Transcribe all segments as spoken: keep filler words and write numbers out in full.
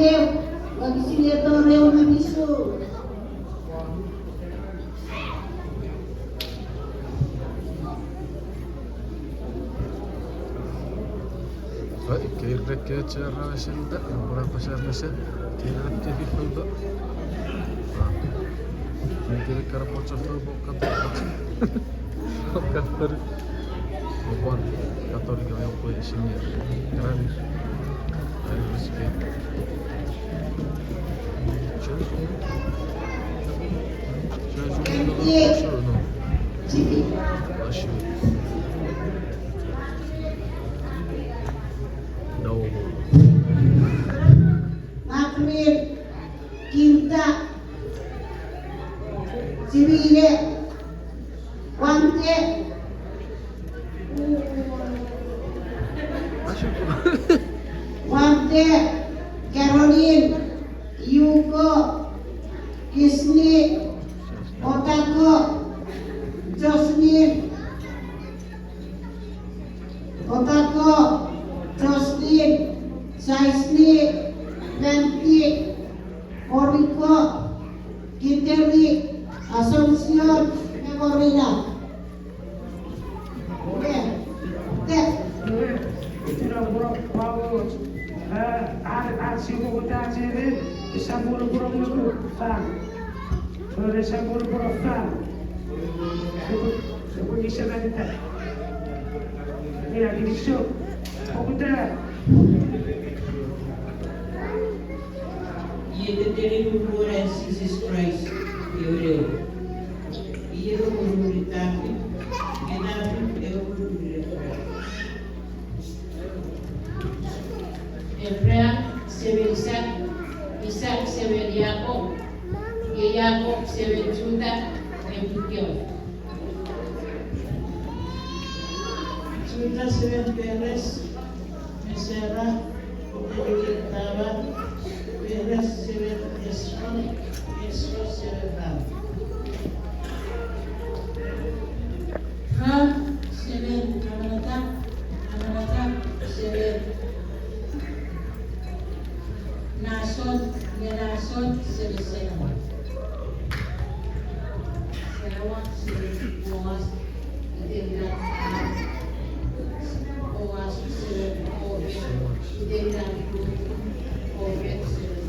Ew, wokisin eto reom me fisu. Oi, kei rekke chera wesen ta, epwe apasa mesen, kei rekke fifo ta. Oi, kei rekke pochofo po kato. Kato. Opwan, kato ni kami opwe senior. Kena ni. Ai, respect. Sure, sure. Sure, sure, no, no, sure, no. Bless you. No. Makrin, Kinta, Sibile, Wante, Wante, Caroline, Yuko, Kisni, Otako, Jocelyn, Otako, Jocelyn, Saisni, Penti, Koriko, Kiteri, Assumption, me Korina. Te, te. Iei tettenin Kot an Jises Kraist, ewe Nau. Iei ewe Ngunun Tafit, nge Tafit ewe Ngunun Ephraim. Ephraim semen Isak, Isak semen Jakob, nge Jakob semen Juta, nge pikewe. Juta semen Peres, nge Sera, nge Tama, Peres semen Esron, Esron semen Ram. Ram semen Amminadab, Amminadab semen Nahson, nge Nahson semen Salmon. Salmon semen Boas, itenapan Boas semen Obed, itenapan Obed semen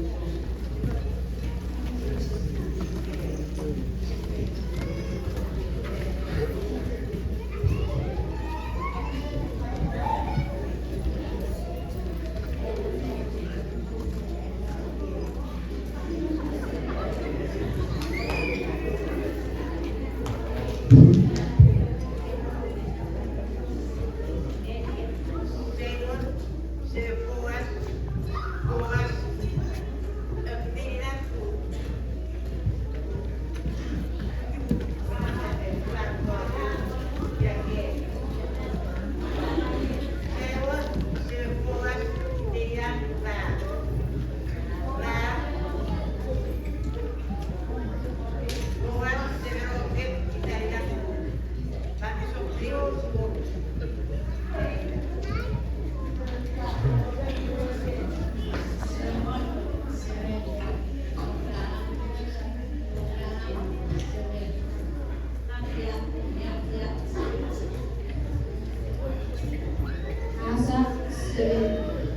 Asa semen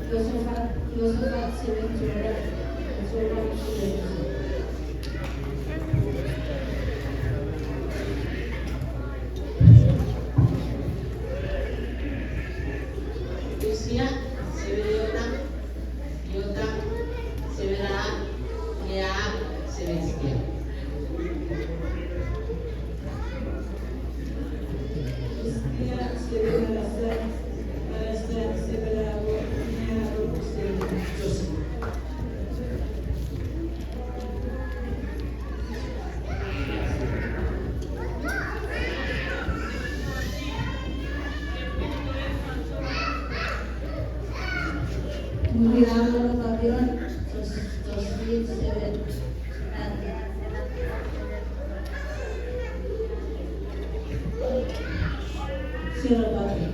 Josafat, Josafat semen Joram, Joram semen Usia semen Jotam, Jotam semen Ahas, nge Ahas semen Hiskia. Hiskia semen Manasa, Manasa semen Amon, nge Amon semen Josia. Muri Amon Babilon, Jos-, Josia semen Zerubbabel.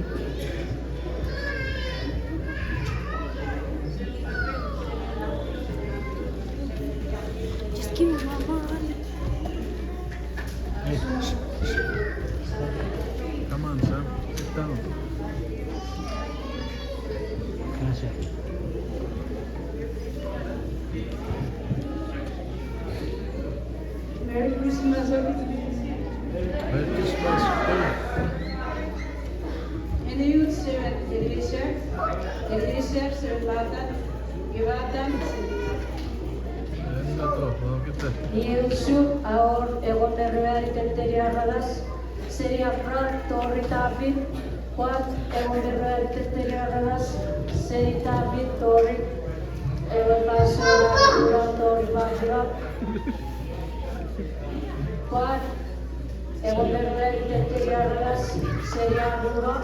Come on, son. Sit down. Merry Christmas, everybody. Merry Christmas. Eni ur Seren Eliezer, Eliezer Seren Latan, Latan. Iei usun a wor engon me ruanu tetteni aramas, seni Abraham tori David, pwan engon me ruanu tetteni aramas, seni David tori ewe Passover tori Maria. Pwan engon me ruanu tetteni aramas, seni Abraham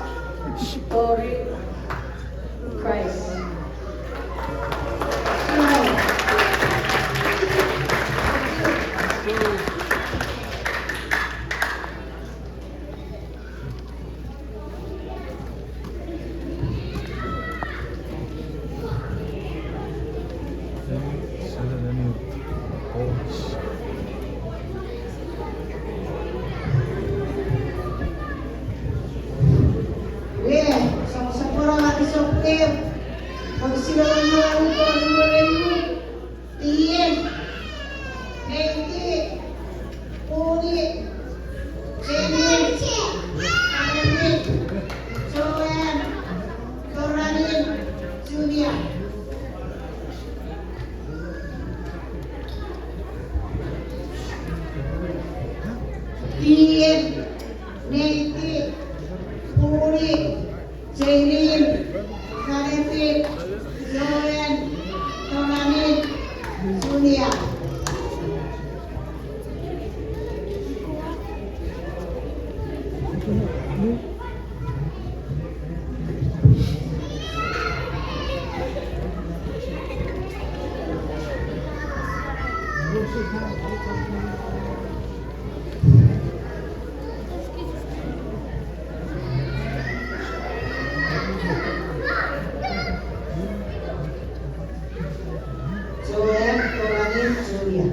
tori Christ. Tien, neiti, puni, chenin, kanetin, Joan, Toranin, Julia. Tien, neiti, puni, chenin, kanetin, Joan, Toranin, Julia. Joan, Toranin, Julia.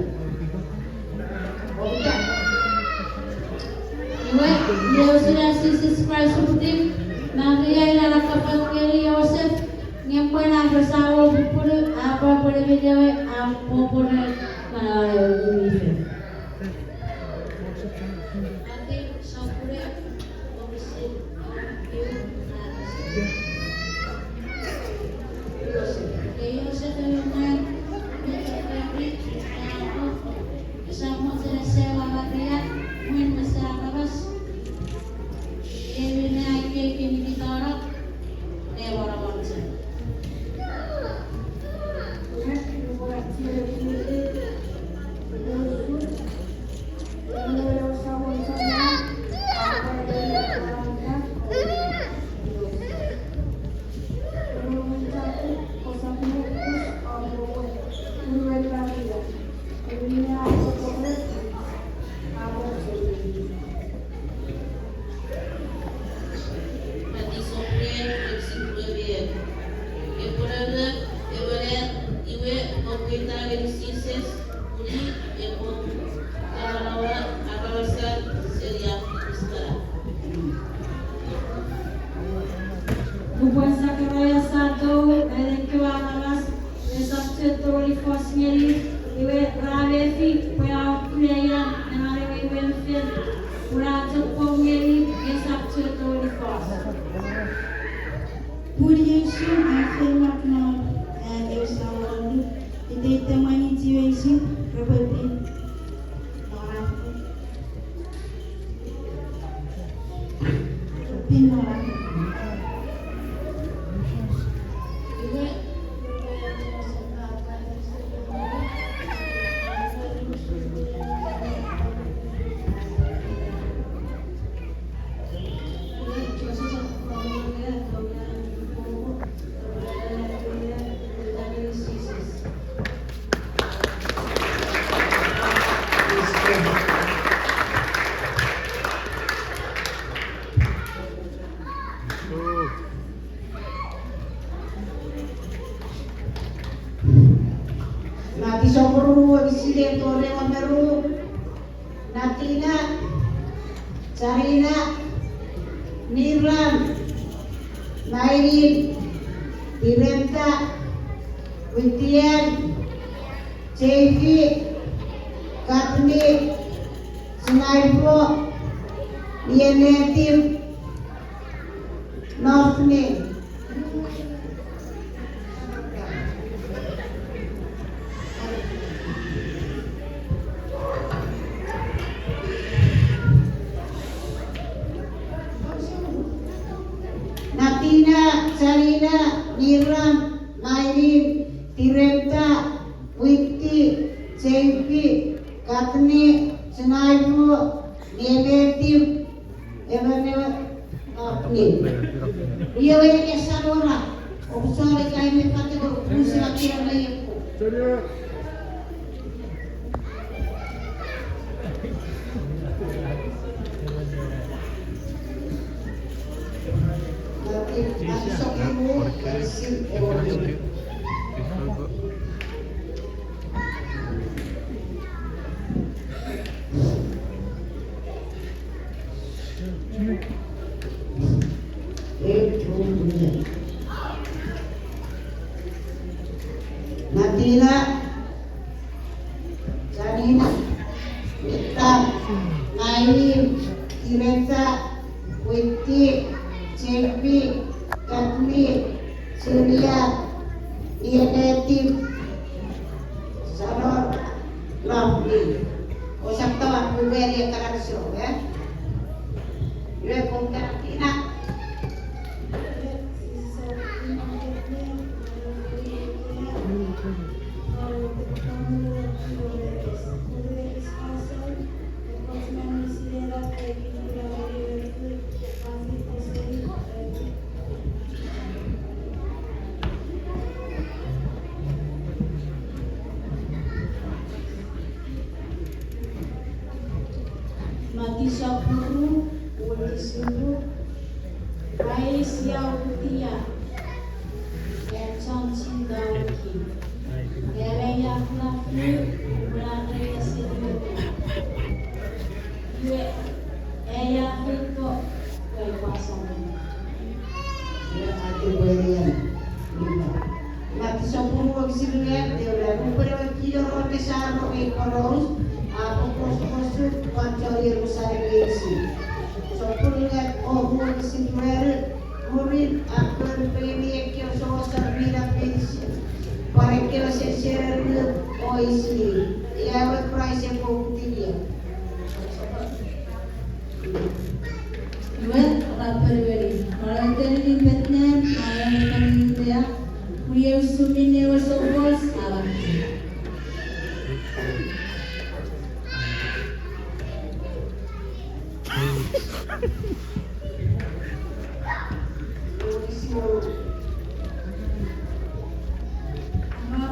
Iwe, iei usun an Jises Kraist uputiw, Maria ina a kapas ngeni Joseph, nge mwen a rese wor pupunu, a pwapwa ne mine we, a popore manau ewe Ngun mi Fel. Matthew sopun ew, wokisin ew. Iwe Joseph ewe mwan, mi teferi, a ko, esap mochen ese ewa Maria mwen mesen aramas, iei minne a ekieki nikitano ne monomon chok. Matthew sopun ew, wokisin rue me ew. Epwe nonnom ewe nang, iwe oupwe ita ngeni Jises, pun i epwe amanaua aramasan seni ar tipis kana. Nupwen Sakaria a tou ren ekkewe aramas, esap chuen tongeni fos ngeni, iwe ra mefi pwe a wor kunaian neman ewe Imwen Fel, pun a chok pwon ngeni, esap chuen tongeni fos. Pun iei usun a fen mak non, eh, ewe Samon, iteiten mwan Isip repwe pin non ar Ru wokisin ew tori engon me ru. Natina, Charina, Niram, Mainin, Tirenta, Witian, Jeifi, Katni, Sinaipo, Nienetim, Nofni. Natina, Charina, Niram, Mainin, Tirenta, Witti, Jeifi, Katni, Sinaipo, Nienetim, Emmanuel, Nofni. Iwe ika ese wor, oupwe sori kaime pate ko puse wa kira na ieko. Natina, Janina, Victor, Naini, Tireta, Witti, Jempi, Katni, Julia, Nieneti, Saror, Lovely. Ousap tongeni pwe meni ekkana sio, eh? Iwe pun Natina. Mati sopun ru, wokisin ru, Praise Yaukutia, Erchon Chindauki, Ereya Kunafi, Kunafi Esiliu, Iwe, eya fiko, we kwasamo. Iwe, ati pwe eya. Mati sopun ru wokisin ruwe, ewe, upwene we kino ro me saro me koros, a pokos kosu, pwan chori Jerusalem eisi. Sopun ruwe, o ru wokisin ruwe, Murin, a pwon pwe mi ekkewe souasor mi nap meinisin, pwan ekkewe sense ren o isi, ia ewe Kraist epwe uputiw ia. Iwe, ra ponueni, Mwareuteni Betlehem, mwareuteni Judea, pun iei usun minne ewe soufos a apasa.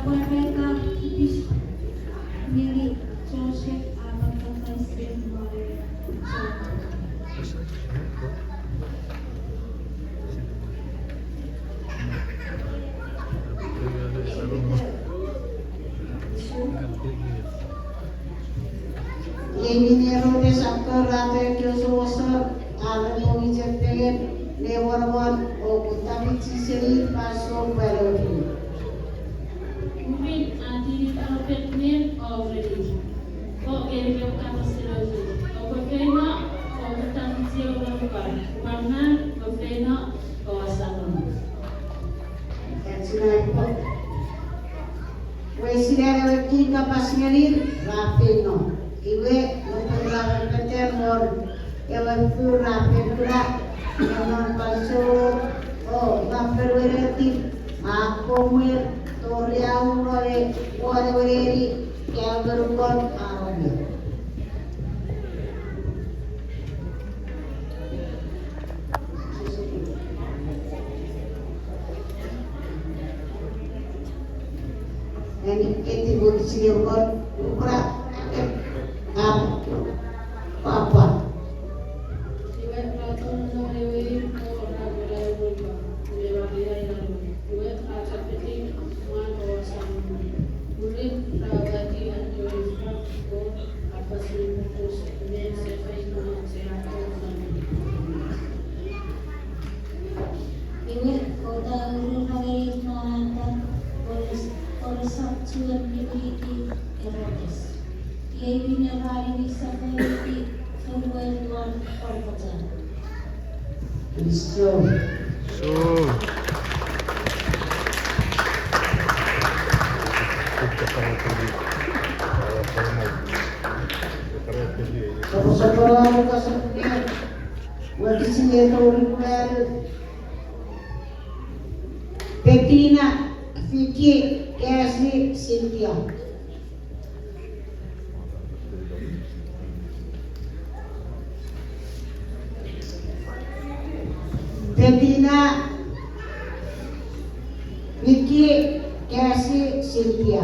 Mwareita tipis ngeni Joseph a papatais ngeni Maria. Iei minne Herodes a korato ekkewe souasor, a repwe wichen fengen ne wonowon o kutta fichi seni fansoun pwal oki. Murin a tini prophet men o reni. Ko eri ewe kapas seni oupwe feino o kutta fichi ewe monukon, pwan ngang o feino o asamonu. That's right. Iwe sinan ewe king a kapas ngeni, ra feino. Iwe, nupwen ra fen fetan won ewe fuu ra fen kuna, non fansoun, o, ra fen weneti, a komwer, tori a uno e, won ewe neni, ika ewe monukon, a rong. Eni eti wokisin ruwe, upra, ap, papa. Iwe ra tonong non ewe imw o ra pwara ewe imw, iwe ra riaffou. Iwe ra chapeti mwan o asamonu. Murin ra wati Ei pine ra alini sefaliti fonuen won Kolkata. Please join. So. Soposopono, soposopono, wokisin e tori kumaru. Bettina, Vicky, Cassie, Cynthia. Bettina, Vicky, Cassie, Cynthia.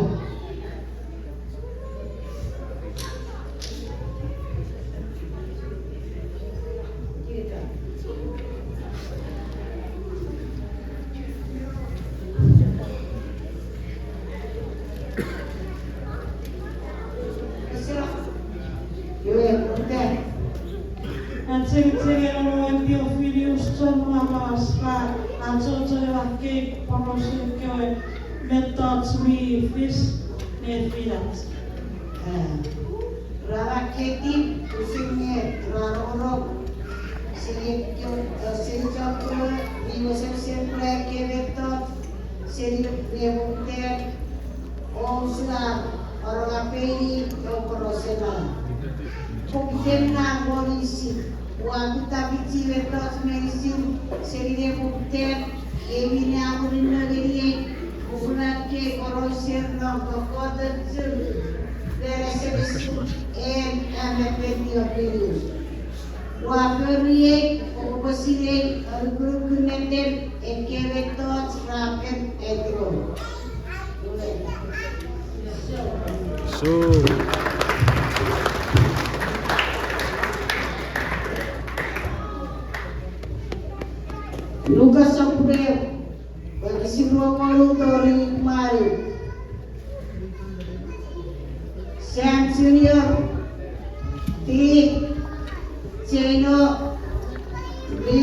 Achengicheng non ewe Theophilus chon Mamas ra achocho ne makkei porausen ekkewe mettoch mi fis nefinach. Ra makkei usun nge ra rongorong seni ekkewe, seni chon kewe mi wesewesen kuna ekkei mettoch seni nepoputan o usun ar arongapeini ewe porausen manau. Pokiten na won Isip, ua kutta fichi mettoch meinisin seni nepoputan, ei minne a murinno ngeniei, upwe makkei porauser non kokkoten chuk, fan asengesin en amen Theophilus. Ua foriei pwe kopwe sinei anukunukun neten ekkei mettoch ra fen aitino. So. Lukas sopun ew, wokisin rue me wonu tori mwaru. Sam Junior, Philip, Jeno,